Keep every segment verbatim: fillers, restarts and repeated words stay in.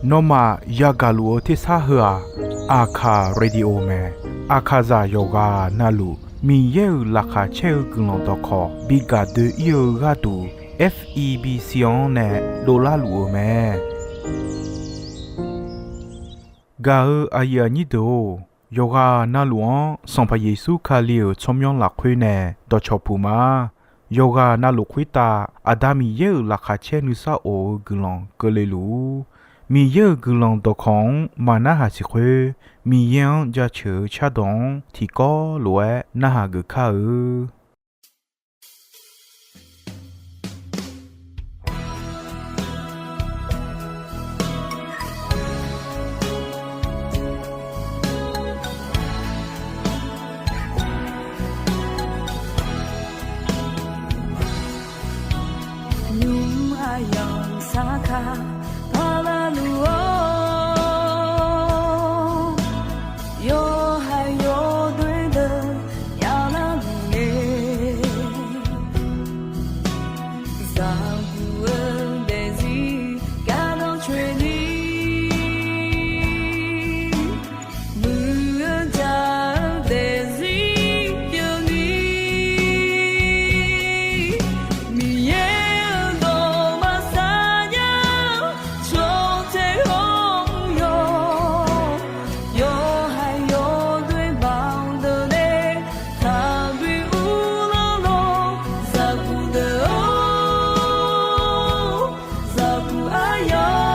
Nawmaf yagaq luf-eu tersar heu-aq, Aqkaq Radio mae. Aqkaqzaq yawqghaq navluf Miqyaer-euq laqkhaq caer-eu guiqlanq dawqkawq bi gaq doe-ir-eu gharduq, F E B C-anr nae dovlar luf-eu mae. Gaq-eu aqyuif aqnyir deuq-or, yawqghaq navluf-anr Sanqpaq Yeqsur Kali-euq tsawrmyanr lafkhoer nae dawqcawq puq ma. Yawqghaq navluf khoertav Aqda Miqyaer-euq laqkhaq caer nuisar of-eu guiqlanq keuvle luf-ur. Miqyaer-euq guiqlanq dawqkawq-anr maqnarhaq siq khoer, Miqyaer-anr jaceuq-eu cardawq-anr tiqkawv lof-aer narhaq geuf kar-eu. Nymq aqyawf-anr sarkar paqlar luf-awr, yawhaiq yawdoer deuq yaqlar luf le. Zaqguq-eu daefzir gardanr coeni, muiq-eu jaq-eu daefzir pyeufni, Miqyaer-euq dawq maqsar nya-eu tsawrtae hawr-eu yawq, yawhaiq yawdoer baq-eu deuq nae taqbi uvlanr lor. Zaqguq deuq-or, zaqguq aryamq,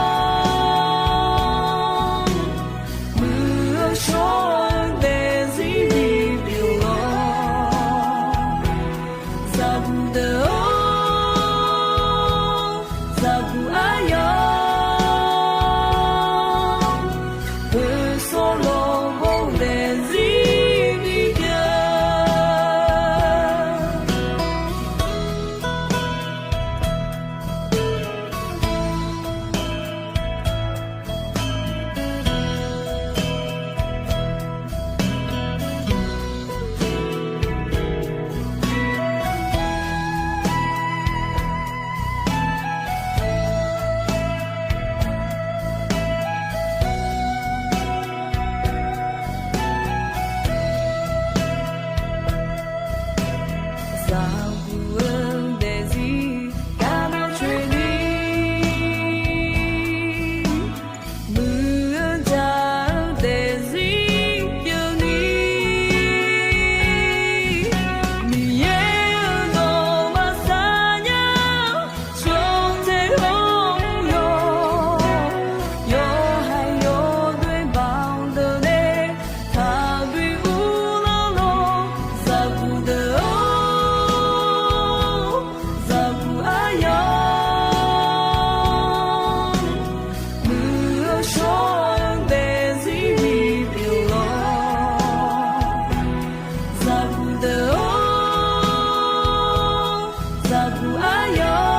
muiq-eu shawr-eu daefzir bipyeuf-awr, zaqguq deuq-or, zaqguq aryamq, poeqsawr lawqbawr daefzir bipyeuf. Zaqguq-eu daefzir gardanr coeni, muiq-eu jaq-eu daefzir pyeufni, Miqyaer-euq dawq maqsar nya-eu tsawrtae hawr-eu yawq, yawhaiq yawdoer baq-eu deuq nae taqbi uvlanr lor. Zaqguq deuq-or, zaqguq aryamq, muiq-eu shawr-eu daefzir bipyeuf-awr, zaqguq deuq-or, zaqguq aryamq,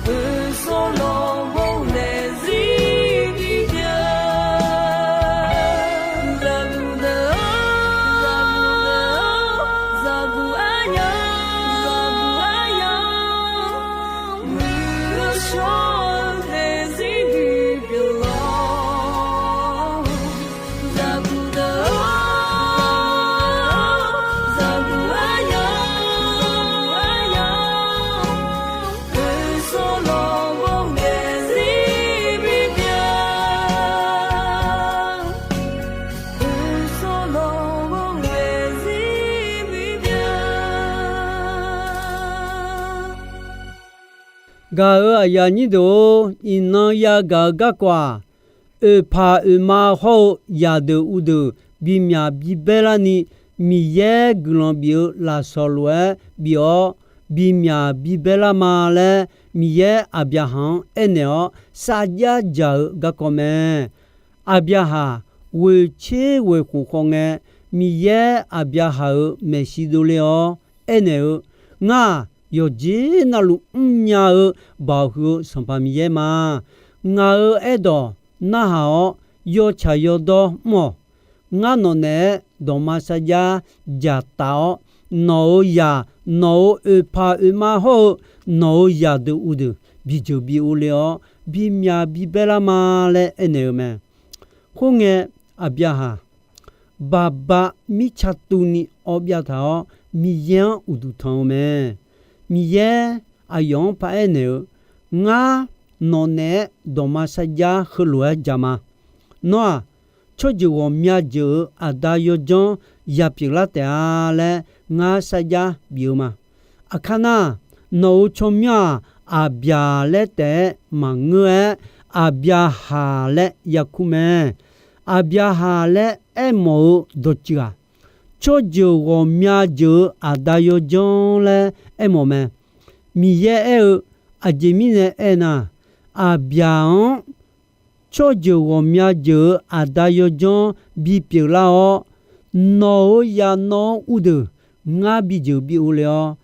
poeqsawr lawqbawr daefzir bipyeuf. Zaqguq deuq-or, zaqguq aryamq, zaqguq aryamq, muiq-eu shawr-eu daefzir bipyeuf-awr, zaqguq deuq-or, zaqguq aryamq, poeqsawr lawqbawr daefzir bipyeuf. Poeqsawr lawqbawr daefzir bipyeuf. Gaq-eu aqyuif aqnyir deuq-or, iqnan yagaq-eu garkawv-aq, oeqpaq oeqma hawr-eu yaqdeuq uvdeuq bimyaq bibaer larni, Miqyaer guiqlanq bif-eu lafsawq lof-aer bif-awr bimyaq bibaer lar ma laer Miqyaer Aqbyaqhaq-anr aernaeq-awr sarjax dzaq-eu garkawv mae. Aqbyaqhaq ghoeqtser ghoeqkhof khawf ngae, Miqyaer Aqbyaqhaq-euq maeqshi dovle-awr aernaeq-eu, Ngar-aq, yawqjeq navluf mrnya-eu Baoq huiq-eu Sanqpaq Miqyaer ma. Ngaq-euq aerdawq narhaq-awr, yawtsaq yawdawr mr-awq. Ngar nawq naeq-aer dawqma sarjax dzaqtaf-awr, nawq-euq zaq, nawq-euq oeqpaq oeqma hawr-eu nawq-euq zaqdeuq uqdeuq bijeuq bi ovle-awr, bimyaq bibaer lar ma laer aernaeq-eu mae. Khoerngae, Aqbyaqhaq baqba mirtsaq tuvni awv byav taq-awr, Miqyaer-anr uqduq tanq-eu mae. Miqyaer aqyawf-anr paraer naeq-eu, Ngar nawq naeq-aer dawqma sarjax heulof-aer jaq ma. Nawr-aq, tsawrjeuq ghawqmya jeuq-euq aqda yawdzanr ya pyeuflar taef-a laer ngar sarjax bif-eu ma. Aqkar nar, nawq-euq tsawrmyanr-aq, Aqbyaq laer taef-aer maqngeur-aer, Aqbyaqhaq laer yakur mae. Aqbyaqhaq laer aermawf-eu dawqtsuif-aq, tsawrjeuq ghawqmya jeuq-euq aqda yawdzanr laer aermawf mae. Miqyaer aer-eu, Aqjeq mirnae aernar, Aqbyaq-anr tsawrjeuq ghawqmya jeuq-euq aqda yawdzanr bipyeuf lar-awr, nawq-euq zaq nawq-anr uvdeuq ngar bijeuq bi ovle-awr,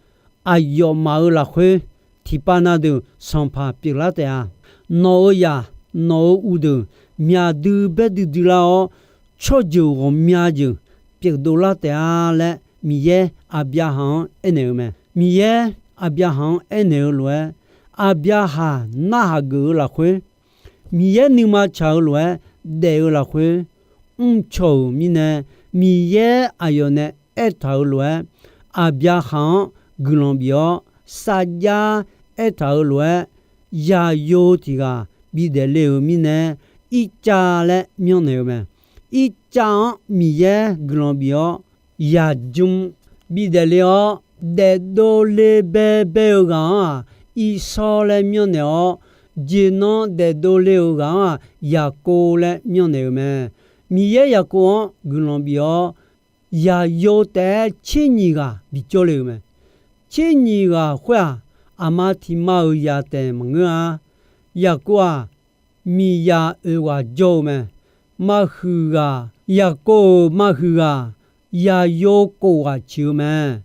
aqyawfmaf-euq lafkhoer tiqpav na deuq sanqpaq pyeuflar taef-a. Nawq-euq zaq nawq-euq uvdeuq myaq dui baer duidui lar-awr, tsawrjeuq ghawqmya jeuq pyeufdov lar taef-a laer Miqyaer Aqbyaqhaq-anr aernaeq-eu mae. Miqyaer Aqbyaqhaq-anr aernaeq-eu lof-aer, Aqbyaqhaq narhaq geuf-eu lafkhoer, Miqyaer nuima tsaq-eu lof-aer daef-eu lafkhoer, mrcaw-euq mirnae, Miqyaer aqyawf nae aertaq-euq lof-aer, Aqbyaqhaq-anr guiqlanq bif-awr, sarjax aertaq-euq lof-aer, yaqyo tiq ghaq bidaef le-euq mirnae, Ircav laer myanrnaeq-eu mae. Ircav-anr Miqyaer guiqlanq bif-awr, yaqjm bidaef le-awr, daefdov le baebae-eu ghaq-anr-aq, Irsawr laer myanrnaeq-awr, jeqnan daefdov le-euq ghaq-anr-aq, Yaqkov laer myanrnaeq-eu mae. Miqyaer Yaqkov-anr guiqlanq bif-awr, yaqyo taef-aer tsernyif ghaq bijawr le-euq mae. Tsernyif ghaq khoer-aq, aqma tiq ma-euq zaq taef maqngeur-a. Yaqkov-aq, miqzaq oeq ghaq jawr-eu mae. Maqhuiq ghaq, Yaqkov-euq maqhuiq ghaq, yaqyo kof ghaq ciq-eu mae.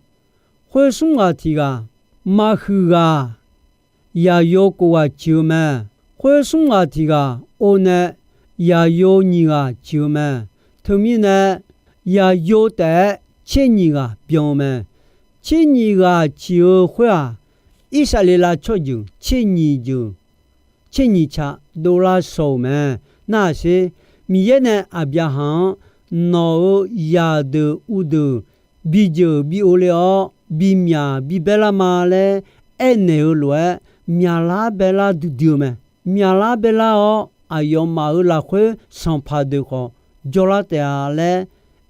Khoer smr ghaq tiq ghaq, maqhuiq ghaq, yaqyo kof ghaq ciq-eu mae. Khoer smr ghaq tiq ghaq or nae yaqyo nyiq ghaq ciq-eu mae. Teumirnae, yaqyo taef-aer tsernyif ghaq byan-eu mae. Tsernyif ghaq ciq-eu khoer-aq, Irsaqleqlav tsawrjeuq tsernyif jeuq, tsernyif tsaq dovlar shaw-euq mae. Narhaq sher, Miqyaer nae Aqbyaqhaq-anr, nawq-euq zaqdeuq uvdeuq bijeuq bi ovle-awr, bimyaq bibaer lar ma laer aernaeq-eu lof-aer, myaqlar baelar duidui-eu mae. Myaqlar baelar-awr, aqyawfmaf-euq lafkhoer sanqpaq deuq khawf jawrlar taef-a laer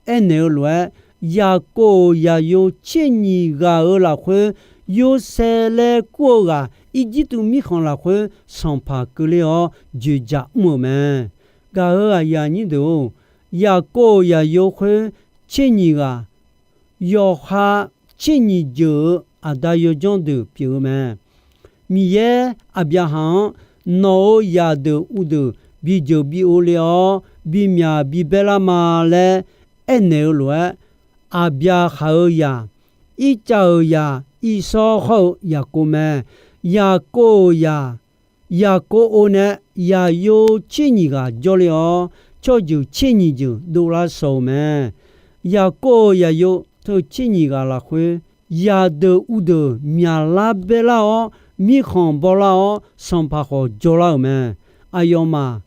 aernaeq-eu lof-aer, Yaqkov-euq yaqyo tsernyif ghaq-euq lafkhoer, Yorsaev laer kur-eu ghaq Irjirtuv mirkhanq lafkhoer sanqpaq keuvler-awr dzoeqdzaq mr-euq mae. Gaq-euq aqyuif aqnyir deuq-or, Yaqkov-euq yaqyo khoer tsernyif ghaq, yawqha tsernyif jeuq-euq aqda yawdzanr deuq pyeuf-eu mae. Miqyaer Aqbyaqhaq-anr, nawq-euq zaqdeuq uvdeuq bijeuq bi ovle-awr, bimyaq bibaer lar ma laer aernaeq-eu lof-aer, Aqbyaqhaq-euq zaq, Ircav-euq zaq Irsawr hawr-eu Yaqkov mae. Yaqkov-euq zaq, Yaqkov or nae yaqyo tsernyif ghaq jawrle-awr, tsawrjeuq tsernyif jeuq dovlar shaw-eu mae. Yaqkov-euq yaqyo teu tsernyif ghaq lafkhoer, zaqdeuq uvdeuq myaqlar baelar-awr, mirkhanq bawlar-awr, sanqpaq khawf jawrlar-euq mae. Aqyawfmaf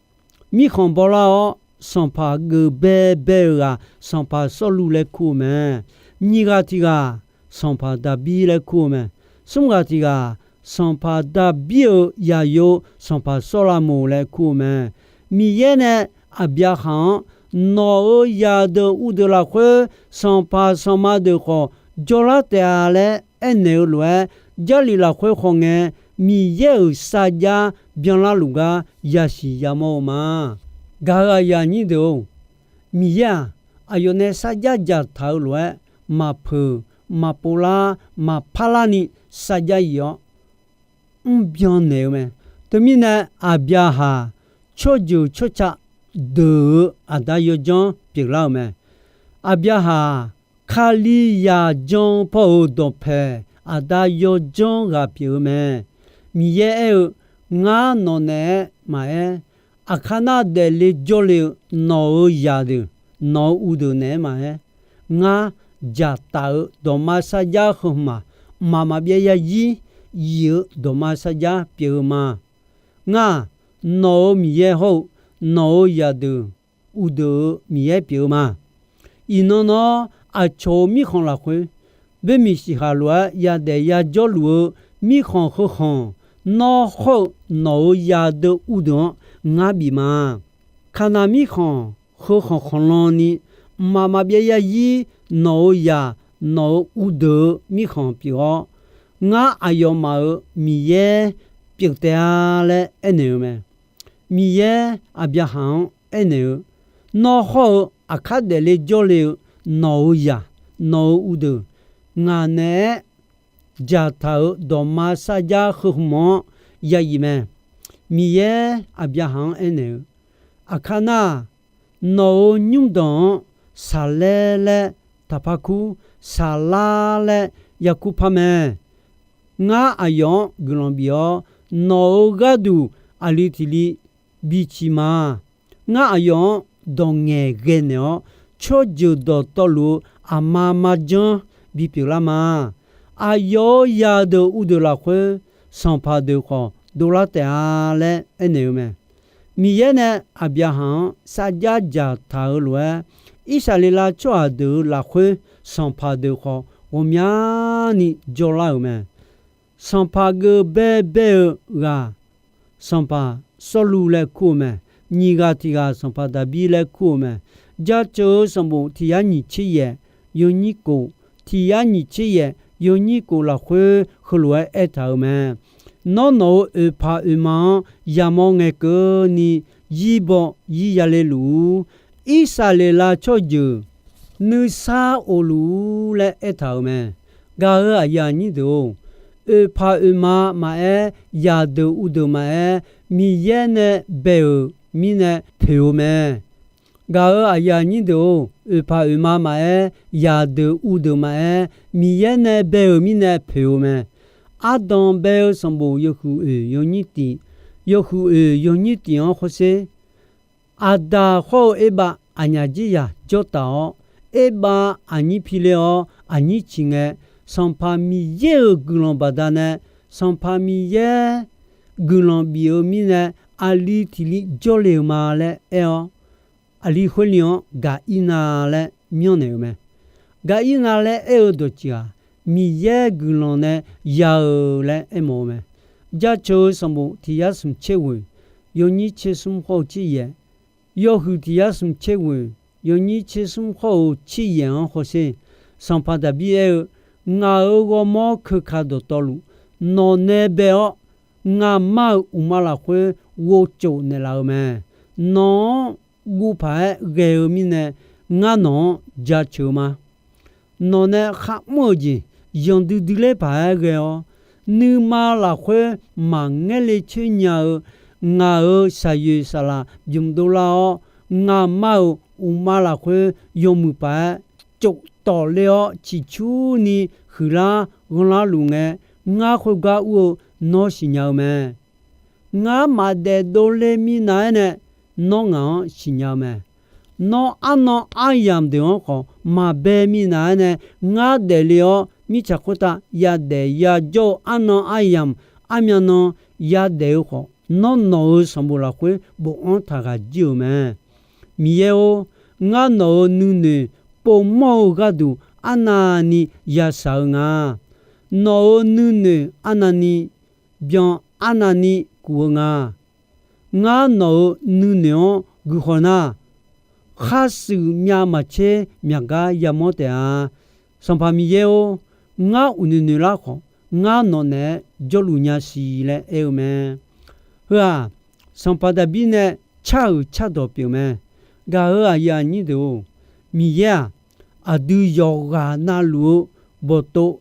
mirkhanq bawlar-awr, sanqpaq geuf baebae-euq ghaq sanqpaq Sawrluv laer kur-eu mae. Nyiq ghaq tiq ghaq sanqpaq Daqbir laer kur-eu mae. Smr ghaq tiq ghaq sanqpaq Daqbir-euq yaqyo sanqpaq Sawrlavmoq laer kur-eu mae. Miqyaer nae Aqbyaqhaq-anr, nawq-euq zaqdeuq uvdeuq lafkhoer sanqpaq sanqma deuq khawf jawrlar taef-a laer aernaeq-eu lof-aer, Jarlif lafkhoer khawf ngae, Miqyaer-euq sarjax byanlar luf gar yasiq yamawr-eu ma. Gaq-euq aqyuif aqnyir deuq-or, Miqyaer-aq, aqyawf nae sarjax dzaqtaq-eu lof-aer, maqpeuq maqpov lar maqpar larni sarjax yif-awr mrbyan naeq-eu mae. Teumirnae, Aqbyaqhaq tsawrjeuq tsawrca deuq-eu aqda yawdzanr pyeuflar-euq mae. Aqbyaqhaq-aq, Kalizaq jan paw-euq dawqpae aqda yawdzanr ghaq pyeuf-eu mae. Miqyaer aer-eu, Ngar nawq naeq-aer maqaer, aqkar nar daefle jawrle-eu nawq-euq zaqdeuq, nawq-euq uvdeuq naeq-aer maqaer, ngar dzaqtaf-euq dawqma sarjax heu hmq-aq, mqmaq maqbyav yarzir yif-eu dawqma sarjax pyeuf-eu ma. Ngar-aq, nawq-euq Miqyaer hawr-eu nawq-euq zaqdeuq uqdeuq-euq Miqyaer pyeuf-eu ma. Iqnan nawr aqcawq-euq mirkhanq lafkhoer, boermiq siqkhaq lof-aer yadaef yajawrluf-eu mirkhanq heu khanq, nawr hawr-eu nawq-euq zaqdeuq uqdeuq-anr ngar bif ma. Kaqnaq mirkhanq heu khanq khanqlan ni, mqmaq maqbyav yarzir nawq-euq zaq, nawq-euq uqdeuq-eu mirkhanq pyeuf-awr, ngar aqyawfmaf-euq Miqyaer pyeuf taef-a laer aernaeq-eu mae. Miqyaer Aqbyaqhaq-anr aernaeq-eu, Nawr hawr-eu aqkar daefle jawrle-eu nawq-euq zaq, nawq-euq uqdeuq, ngaq naeq-aer dzaqtaq-euq dawqma sarjax heu hmq-anr ya yif mae. Miqyaer Aqbyaqhaq-anr aernaeq-eu, Aqkar nar, nawq-euq nymrdanq-anr Saqlaer laer taqpar kur, Saqlar laer yakur par mae. Ngar aqyawf-anr guiqlanq bif-awr, nawq-euq gharduq aqli tiq li biciq ma. Ngar aqyawf-anr dawq ngaeqghae naeq-awr, tsawrjeuq dawqtawvluf-eu aqma marjanr bipyeuf lar ma. Aqyawf-euq zaqdeuq uqdeuq lafkhoer, sanqpaq deuq khawf dovlar taef-a laer aernaeq-eu mae. Miqyaer nae Aqbyaqhaq-anr sarjax dzaqtaq-euq lof-aer, Irsaqleqlav tsawrhaq deuq-euq lafkhoer, sanqpaq deuq khawf ghawqmyani jawrlar-euq mae. Sanqpaq geuf baebae-eu ghaq, sanqpaq Sawrluv laer kur-eu mae. Nyiq ghaq tiq ghaq sanqpaq Daqbir laer kur-eu mae. Jaceuq-eu sanqbof tiq yar nyiq tser yaef yawnyir kof, tiq yar nyiq tser yaef yawnyir kof lafkhoer heulof-aer aertaq-euq mae. Nawr nawq-euq oeqpaq oeqma-anr yamawr ngae keuvni, zirbaw zir yale luf-ur. Irsaqleqlav tsawrjeuq nuisar of luf-ur laer aertaq-euq mae. Gaq-euq aqyuif aqnyir deuq-or, oeqpaq oeqma maqaer, zaqdeuq uqdeuq maqaer, Miqyaer nae bae-euq mirnae poeq-eu mae. Gaq-euq aqyuif aqnyir deuq-or, oeqpaq oeqma maqaer, zaqdeuq uqdeuq maqaer, Miqyaer nae bae-euq mirnae poeq-eu mae. Ardanq bae-eu sanqbof yawhuiq oeq yawnyir tiq, yawhuiq oeq yawnyir tiq-anr hawsher. Aqdaq hawr-eu Erbav aqnyaf jir yaq jawr taf-awr, Erbav aqnyir piler-awr aqnyir ciq ngae, Sanqpaq Miqyaer-euq guiqlanq baqdanae, Sanqpaq Miqyaer guiqlanq bif-eu mirnae, aqli tiq li jawrle-euq ma laer aer-awr, aqli khoer li-anr Gaqirnav laer myanrnaeq-euq mae. Gaqirnav laer aer-eu dawqtsuif-aq, Miqyaer guiqlanq nae ya-euq laer aermawf-eu mae. Jaceuq-eu sanqbof tiq yar smq tser ghoeq, yawnyir tser smr khawr-eu tser yaef, yawhuiq tiq yar smq tser ghoeq, yawnyir tser smr khawr-eu tser yaef-anr hawsher. Sanqpaq Daqbir aer-eu, Ngaq-euq ghawrmawr keuka dawqtawvluf, nawq nae bae-awr, ngamar-euq uqma lafkhoer ghovcof naeqlaf-eu mae. Nawq-anr guv paq-aer ghae-eu mirnae, ngar nawq-anr jaceuq-eu ma. Nawq nae kharmr-eu jeq yanqdui dui ler paq-aer ghae-awr, nuima lafkhoer maqngaer le coer nya-eu, ngaq-euq shaqyoeq saqlaq bymq dovlar-awr, ngamar-euq uqma lafkhoer yawmuiq paq-aer cof tawf ler-awr ciqcurni huiqlar ghanrlar luf ngae, ngar khoergar ur-eu nawr siqnya-eu mae. Ngar maqdaef dovler mirnav-aer nae, nawr ngaq-anr siqnya-eu mae. Nawr arnan aryamq deuq-anr khawf maqbae minav-aer nae, ngar daefle-awr mirtsaq khoertav yadaef yajawr-eu arnan aryamq armyan nan yadaef-eu khawf, nawr nawq-euq sanqbof lafkhoer bofanr taq ghaq jir-euq mae. Miqyaer-or, ngar nawq-euq nuinoeq povmawr-eu gharduq arnavni yashaq-eu nga. Nawq-euq nuinoeq arnavni byan arnavni kuf-eu nga. Ngar nawq-euq nuinoeq-anr guihaw nar, khar shuif myav maqtser myaq gar yamawr taef-a. Sanqpaq Miqyaer-or, ngar uqnoeq noeq lar khawf, ngar nawq naeq-aer jawrluf nya siq laer aer-eu mae. Heu-aq, sanqpaq Daqbir nae car-euq cardawq pyeuf mae. Gaq-euq aqyuif aqnyir deuq-or, Miqyaer-aq, aqdui yawqghaq navluf-eu bawqtov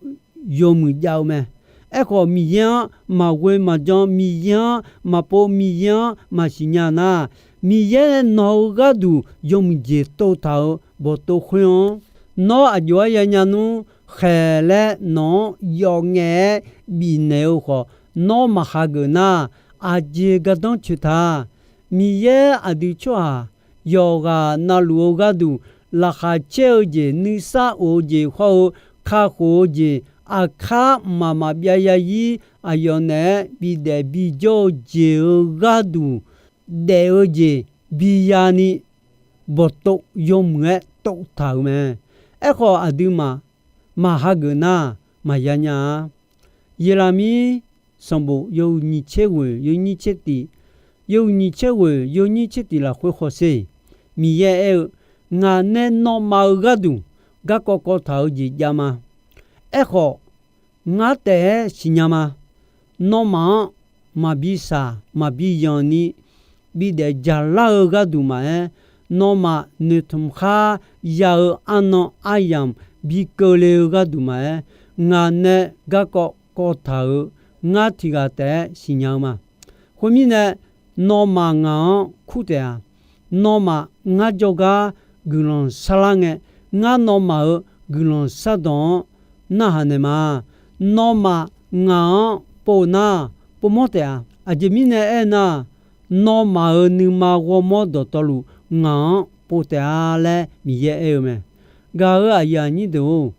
yawmuiq jav-eu mae. Aerkhawf, Miqyaer-anr maqghoe maqjan, Miqyaer-anr maqpov, Miqyaer-anr maqsiq nya nar, Miqyaer nae nawq-eu gharduq yawmuiq jeq tov taq-euq bawqtov khoer-anr, nawr aqjox-aer yanya nmr khaeq laer nawq-anr yawf ngaef-aer bifnaeq-eu khawf, nawr maqhageuf nar, aqjeq gardanr coeq ta. Miqyaer aqdui tsawrhaq yawqghaq navluf-eu gharduq laqkhaq caer-eu jeq, nuisar of-eu jeq hawr-eu kakhof-eu jeq, aqkar mqmaq maqbyav yarzir aqyawf naeq-aer bidaef bijawr-eu jeq-euq gharduq daef-eu jeq biyani, bawqtov yawmuiq-aer tov taq-euq mae. Aerkhawf, aqduimaf maq hageuf nar, maqya nya-a. Yeqlaqmir sanqbof yawhuiq nyiq tser ghoeq yawnyir tser tif, yawhuiq nyiq tser ghoeq yawnyir tser tif lafkhoer hawsher, Miqyaer aer-eu, Ngaq nae nawmaf-euq gharduq garkawv kawv taq-eu jeq jav ma. Aerkhawf, ngar taef-aer siqnya ma. Nawmaf-anr maqbi shaq maqbi yanq ni bidaef jaqlar-eu gharduq maqaer, nawmaf noeqtmq khar ya-eu arnan aryamq bi keuvle-eu gharduq maqaer, ngaq nae garkawv kawv taq-euq ngar tiq ghaq taef-aer siqnya-eu ma. Khoermirnae, nawmaf ngaq-anr kur taef-a. Nawmaf ngar jawrgar guiqlanq sarlar ngae, ngar nawmaf-euq guiqlanq shardanq-anr narhaq naeq ma. Nawmaf ngaq-anr pov nar, povmawr taef-a. Aqjeq mirnae aernar, nawmaf-euq nuima ghawrmawr dawqtawvluf ngaq-anr pov taef-a laer Miqyaer aer-eu mae. Gaq-euq aqyuif aqnyir deuq-or,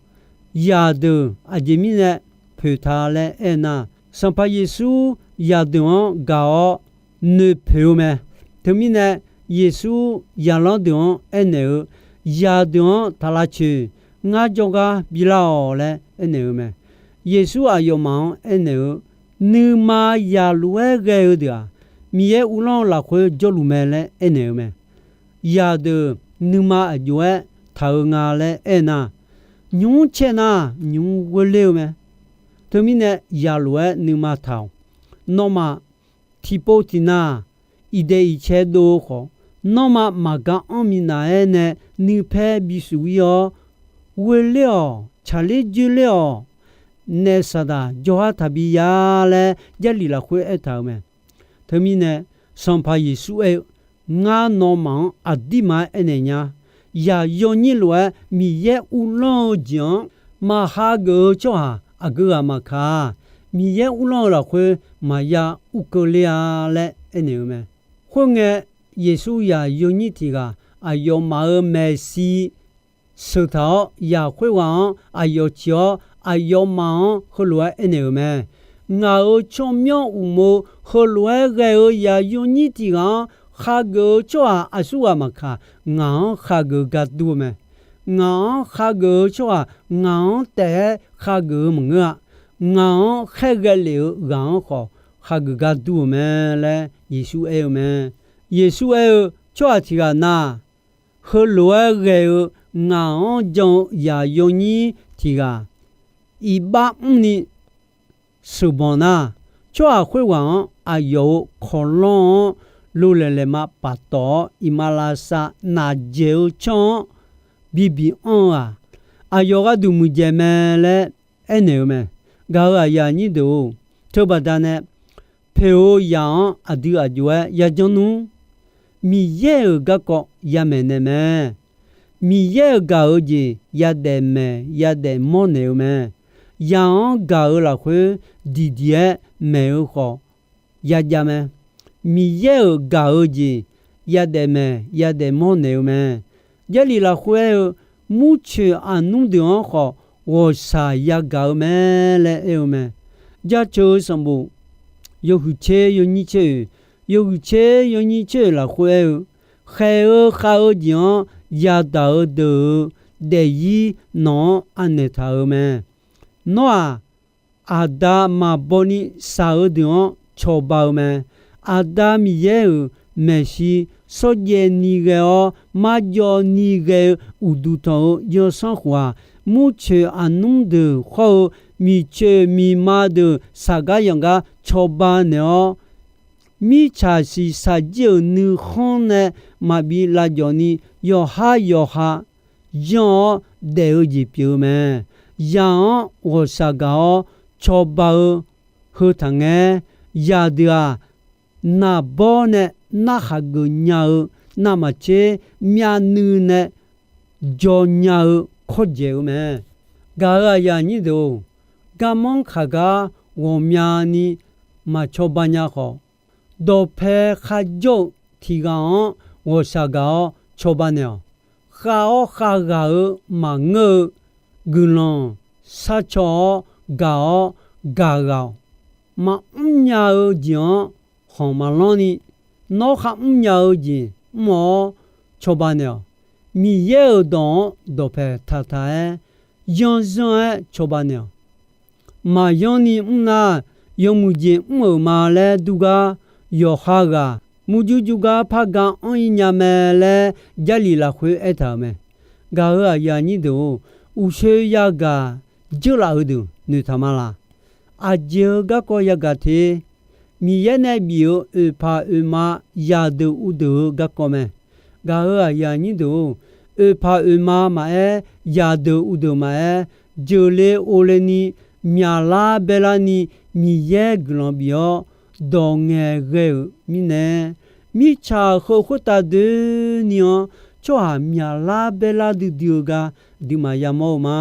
zaqdeuq aqjeq mirnae poeq ta laer aernar, Sanqpaq Yeqsur zaqdeuq-anr gaq-awr noeqpoeq-eu mae. Teumirnae, Yeqsur zaqlanr deuq-anr aernaeq-eu, Zaqdeuq-anr taq lavcoeq, ngar jawrgar bilar-awq laer aernaeq-eu mae. Yeqsur aqyawfmaf-anr aernaeq-eu, Nuima zaqlof-aer ghae-eu deuq-aq, Miqyaer uvlanr-eu lafkhoer jawrluf mae laer aernaeq-eu mae. Zaqdeuq nuima aqjox-aer taq-eu nga laer aernar, nymq-mr caer nar nymq-mr ghoerler-eu mae. Teumirnae zaqlof-aer nuima taq-awq. Nawmaf tiqpov tiqnav iqdaeq iqcae dov-eu khawf, nanrma maqgar anr minav-aer nae nuipaer bishuif ir-awr, ghoerler-awq, tsaqler dzoerler-awq, naef saqdaq jawrgar taqbi ya laer Jarlif lafkhoer aertaq-euq mae. Teumirnae, Sanqpaq Yeqsur aer-eu, Ngar nawmaf-anr aqdirma-aer aernaeq nya. Zaq yawnyir lof-aer Miqyaer uvlanr-eu jeq-anr maqhageuf-eu tsawrhaq aqgeu ghaq maqkaq-a. Miqyaer uvlanr-eu lafkhoer maqya ur keuvler-a laer aernaeq-eu mae. Khoerngae, Yeqsur zaq yawnyir tiq ghaq aqyawfmaf-euq maeqshi sheuq taq-awr, zaq khoerghaq-anr aqyawf ciq-awr, aqyawfmaf-anr heulof-aer aernaeq-euq mae. Ngaq-euq tsawrmyanr uqmov heulof-aer ghae-eu zaq yawnyir tiq ghaq-anr khageuf-eu tsawrhaq aqsurghaq maqkaq, ngaq-anr khageuf gar dur-eu mae. Ngaq-anr khageuf-eu tsawrhaq ngaq-anr taef-aer khageuf-eu maqngeur-a. Ngaq-anr khaerghae lef-eu ghaq-anr khawf khageuf gar dur-eu mae laer Yeqsur aer-eu mae. Yeqsur aer-eu, Tsawrhaq tiq ghaq na, heulof-aer ghae-eu ngaq-anr jan-eu zaq yawnyir tiq ghaq iqbax mrni sheuqbanq nar, tsawrhaq khoerghaq-anr aqyawf-euq kawqlanr-anr lo laeq laeqma paftawf-awr, iqmalavshav nafjaeq-eu tsanr-anr bibiq anr-eu-aq, aqyawf gharduq muiqdzaeq mae laer aernaeq-eu mae. Gaq-euq aqyuif aqnyir deuq-or, teubaqda nae poeq-eu zaq-anr aqdui aqjox-aer yajanr nmr. Miqyaer-euq garkawv yamaeq naeq mae. Miqyaer-euq gaq-eu jeq yadaef maeq yadaef mawr naeq-eu mae. Zaq-anr gaq-eu lafkhoer diqdiq-aer maeq-eu khawf yajav mae. Miqyaer-euq gaq-eu jeq yadaef maeq yadaef mawr naeq-eu mae. Jarlif lafkhoer aer-eu, murcoeq aqnmr deuq-anr khawf ghawqshaq yagaq-eu mae laer aer-eu mae. Jaceuq-eu sanqbof yawhuiq tser yawnyir tser oeq, yawhuiq tser yawnyir tser oeq lafkhoer aer-eu, khaeq-eu khav-eu jeq-anr yadaq-eu deuq-euq daefzir nawq-anr anaeq taq-euq mae. Nawr-aq, Aqda maqbaw ni shaq-eu deuq-anr cawba-eu mae. Aqda Miqyaer-euq maeqshi shawrjaev ni ghae-awr marjawv ni ghae-eu uqduq tanq-eu yawsanr khof-aq, murcoeq aqnmr deuq hawr-eu miqcoeq miqma deuq shaq gar yanq gar cawba naeq-awr, mirtsaq siqshaq jir-euq nuikhanr nae maqbi lavjawf ni yawqhar yawqha yanr-awr daef-eu jeq pyeuf-eu mae. Zaq-anr ghawqshaq gaq-awr cawba-eu heu taqngae, zaqdeuq-aq, naqbawr nae narhaq geuf nya-eu navmaqtser myavnuiv nae jaw nya-eu kawrdzaeq-eu mae. Gaq-euq aqyuif aqnyir deuq-or, garmanr kaq gar ghawqmyani maqcawba nya khawf, dawqpae kharjawr-eu tiq ghaq-anr ghawqshaq gaq-awr cawba naeq-awq. khav-awr khav ghaq-euq maqngeur-eu guiqlanq sharcaw-awr gaq-awr gaq ghaq-awq. Maqmr nya-eu jeq-anr khanq maqlanr ni, nawr kharmr nya-eu jeq mr-awr cawba naeq-awq. Miqyaer-euq dawq-anr dawqpae taqtaq-aer, yanrzanr-aer cawba naeq-awq. Maqyanr ni mr nar, yawmuiq jeq mr-euq ma laer dur gar, yawqha ghaq murjur jur gar par ga anr-ir nya mae laer Jarlif lafkhoer aertaq-euq mae. Gaq-euq aqyuif aqnyir deuq-or, uqshoe yagaq dzeurlaf-eu deuq noeqtaq ma laq? Aqjeq-eu garkawv yagaq te? Miqyaer nae bif-euq oeqpaq oeqma zaqdeuq uvdeuq-eu garkawv mae. Gaq-euq aqyuif aqnyir deuq-or, oeqpaq oeqma maqaer, zaqdeuq uvdeuq maqaer, jeuqle ovle ni, myaqlar baerlar ni, Miqyaer guiqlanq bif-awr dawq ngaeqghae-euq mirnae, mirtsaq heu khoertav doeni-anr tsawrhaq myaqlar baerlar duidui-eu gar aqduimaf yamawr-eu ma.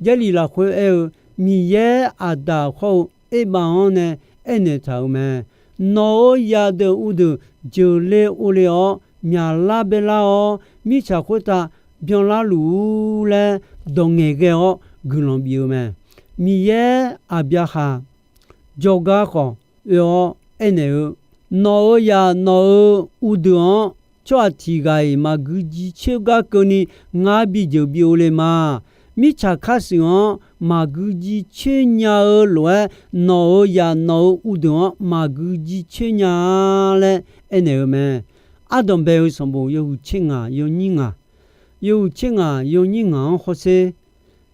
Jarlif lafkhoer aer-eu, Miqyaer aqdaq khawr-eu Erbav-anr nae aernaeq taq-euq mae. Nawq-euq zaqdeuq uvdeuq jeuqle ovle-awr myaqlar baerlar-awr, mirtsaq khoertav byanlar luf-ur laer dawq ngaeqghae-awr guiqlanq bif-eu mae. Miqyaer Aqbyaqhaq jawrgar khawf oe-awr aernaeq-eu, Nawq-euq zaq nawq-euq uvdeuq-anr tsawrhaq tiq ghaq-iq maqgui jircoer gar keuvni ngar bijeuq bi ovle ma. Mirtsaq kharshuif-anr maqgui jircoer nya-eu lof-aer, nawq-euq zaq nawq-euq uvdeuq-anr maqgui jircoer nya-a laer aernaeq-eu mae. Ardanqbae-eu sanqbof yawhuiq tser ngaq yawnyir ngaq, yawhuiq tser ngaq yawnyir ngaq-anr hawsher,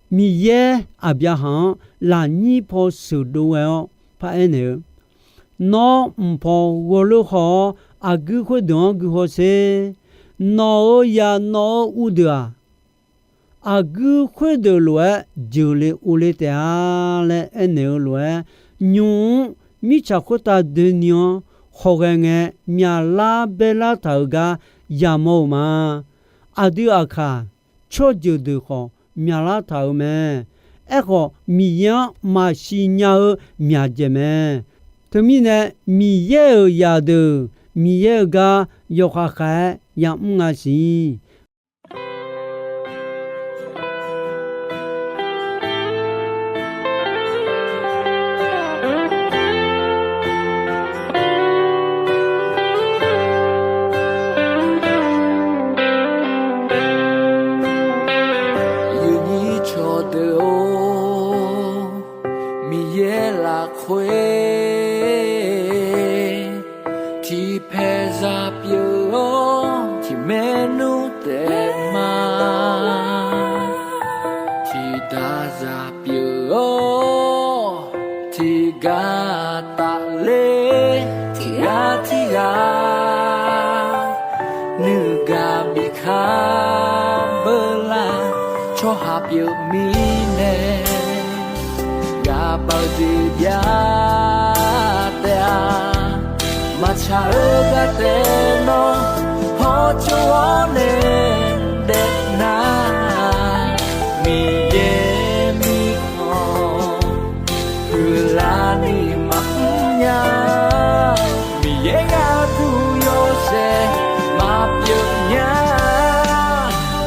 Miqyaer Aqbyaqhaq-anr lafnyir paw sheuqdov ghae-awr paraer naeq-eu, Nawr mqpawf ghawrleur haw-awr, aqguir khoerdeuq-anr guihaw sher. Nawq-euq zaq nawq-euq uvdeuq-aq, aqguir khoerdeuq lof-aer jeuqle ovle taef-a laer aernaeq-eu lof-aer, nymq-mr mirtsaq khoertav doeni-anr khawghae ngae myaqlar baerlar taq-euq gar yamawr-eu ma. Aqdui aqkaq tsawrjeuq deuq khawf myaqlar taq-euq mae. Aerkhawf, Miqyaer-anr maqsiq nya-eu myaqdzaeq mae. Teumirnae, Miqyaer-euq zaqdeuq Miqyaer-euq gar yawkhav khav-aer yamr nga siq. Yawnyir cawqdeuq-or, Miqyaer lafkhoer tiqpaeq zaq pyeuf-awr, tiqmaer nmr taef ma. Tiqdaq zaq pyeuf-awr, tiqgar tafler, tiqghaq tiqghaq nuigaq bikaq beular, tsawrhaq pyeuf mirnae ghaqbav-eu jeq jav taef-a. Maqtsaq-eu gar taef nawr hawtsov-awr nae daef nar, Miqyaer mirkhanq huiqlar ni maqmr nya. Miqyaer gharduq yawshaef maqpyeuf nya.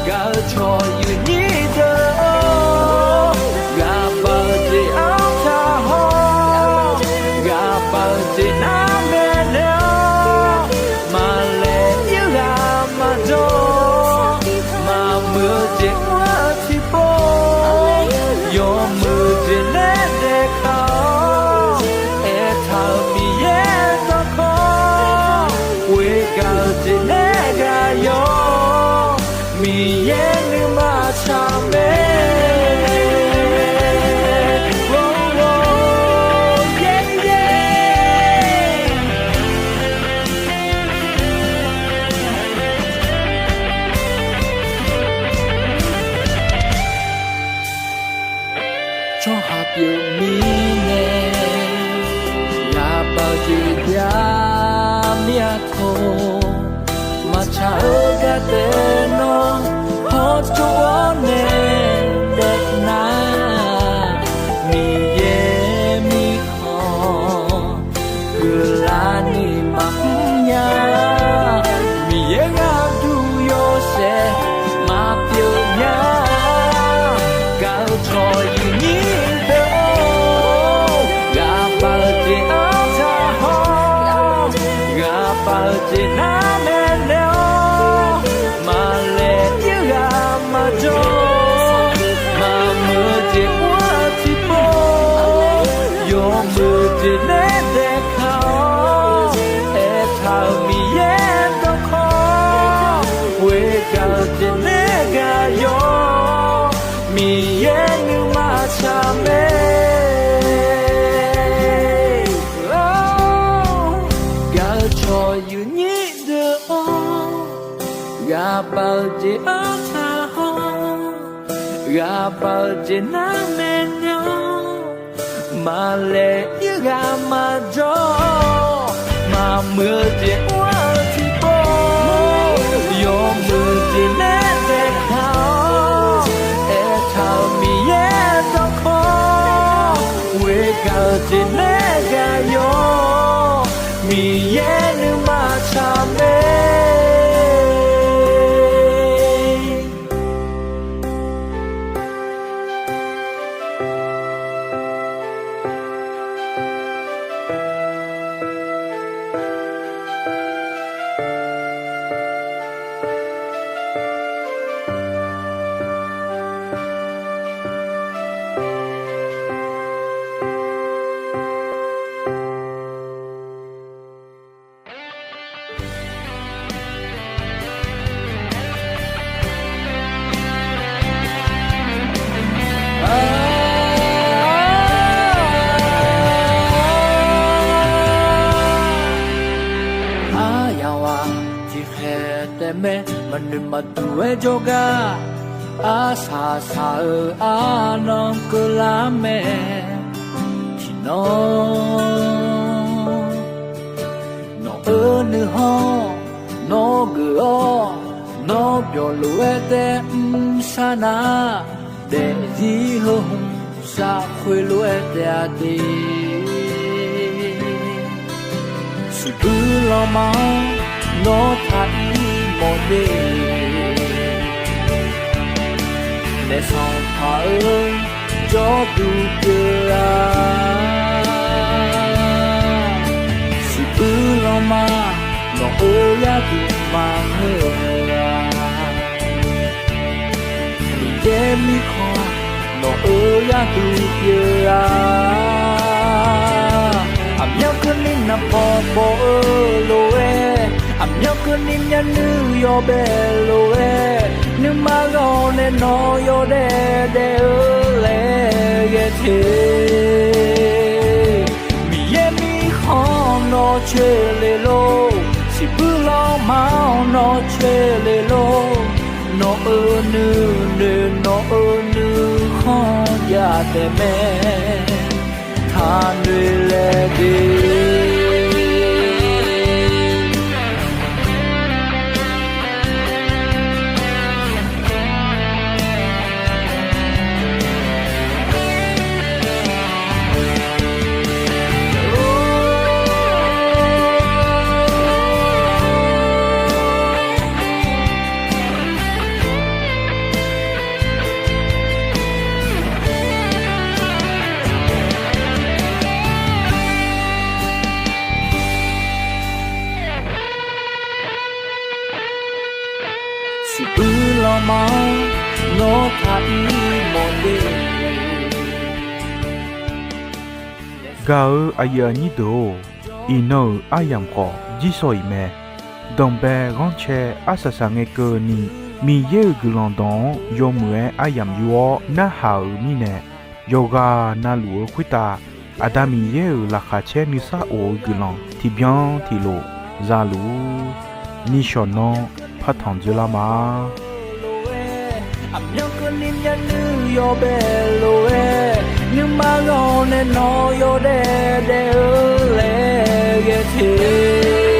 Gaq-eu cawq yawnyir deuq-or, ghaqbav-eu jeq artaq haw, ghaqbav-eu jeq nar maeqnaeq-awr, maqlaeq ir ghaq maqjawr, maqmuiq-eu jeq mr-eu tiqpov, yawmuiq jeq nae daefkaq-awr, aertaq-euq Miqyaer dawqkawq, ghoegaq-eu jeq nae ghaq yawr, Miqyaer nuima tsaq mae. Tsawrhaq pyeuf mirnae ghaqbav-eu jeq jav mir-a tawq. Maqtsaq-eu gar taef nawr hawtsov-awr nae daef nar, Miqyaer mirkhanq huiqlar ni maqmr nya. Miqyaer gharduq yawshaef Jeq nae daefkaq-awr, aertaq-euq Miqyaer dawrkawr, ghoer gaq-eu jeq nae gaq-awr, Miqyaer nuima tsaq mae. Gaq-eu cawq yuifnyir deuq-awr, ghaqbaq-eu jeq artaq-awr, ghaqbaq-eu jeq nar maeqnan-awr, maqlaeq ir ghaq maqjawr-awr, maqmuiq-eu jeq mr-eu tiqpov, yawmuiq jeq nae daefkaq-awr, aertaq-euq Miqyaer dawrkawr, ghoer gaq-eu jeq nae gaq-awr, Miqyaer nuima tsaq mae. Aryamq-aq tiqkhaeq taef mae, maqnoeq maqduq-aer jawrgar, arsaq saq-eu arnan keuvlar mae. Tiqnan nawq-euq nuikhanr nawr geuf-awr, nawr byawq lof-aer taef mr sharnar, daefzir heu hmq saf khoerlof-aer taef-a de. Siqbuir lanma-anr nawr taq ir mawf de. Naef sanqpaq-eu jawrduq pyeuf-a. Siqbuir lanma nawq-euq gharduq maqngeur-a. Miqyaer mirkhanq nawq-euq gharduq pyeuf-a. Aqmyanluf keuvni naqpaw paw-eu lof-aer, aqmyanluf keuvni myavnuiv yawbae lof-aer, nuima ghawq nae nawq yawdaef daef-eu laer ghae te. Miqyaer mirkhanq nawq coeq le lor, siqbuir lanma-anr nawq coeq le lor, nawq-euq nuinoeq nawq-euq nuikhanr jav taef mae, taqnoeq laeq de. Siqbuir lanma-anr nawr taq ir mawf de. Gaq-eu aqyuif aqnyir deuq-or, iqnan-euq aryamq khawf jirsawq iq mae. Danqbae ghanrcae arsaq saq ngae keuvni, Miqyaer-euq guiqlanq dawq-anr yawmuiq-aer aryamq yur-awr narhaq-euq mirnae, yawqghaq navluf-eu khoertav Aqda Miqyaer-euq laqkhaq caer nuisar of-eu guiqlanq tiqbyan tiqlof zaluf-ur. Nishawq nanr partanq dzoerlar ma. Aqmyanluf keuvni myavnuiv yawbae lof-aer, nuima ghawq nae nawq yawdaef daef-eu laer ghae te.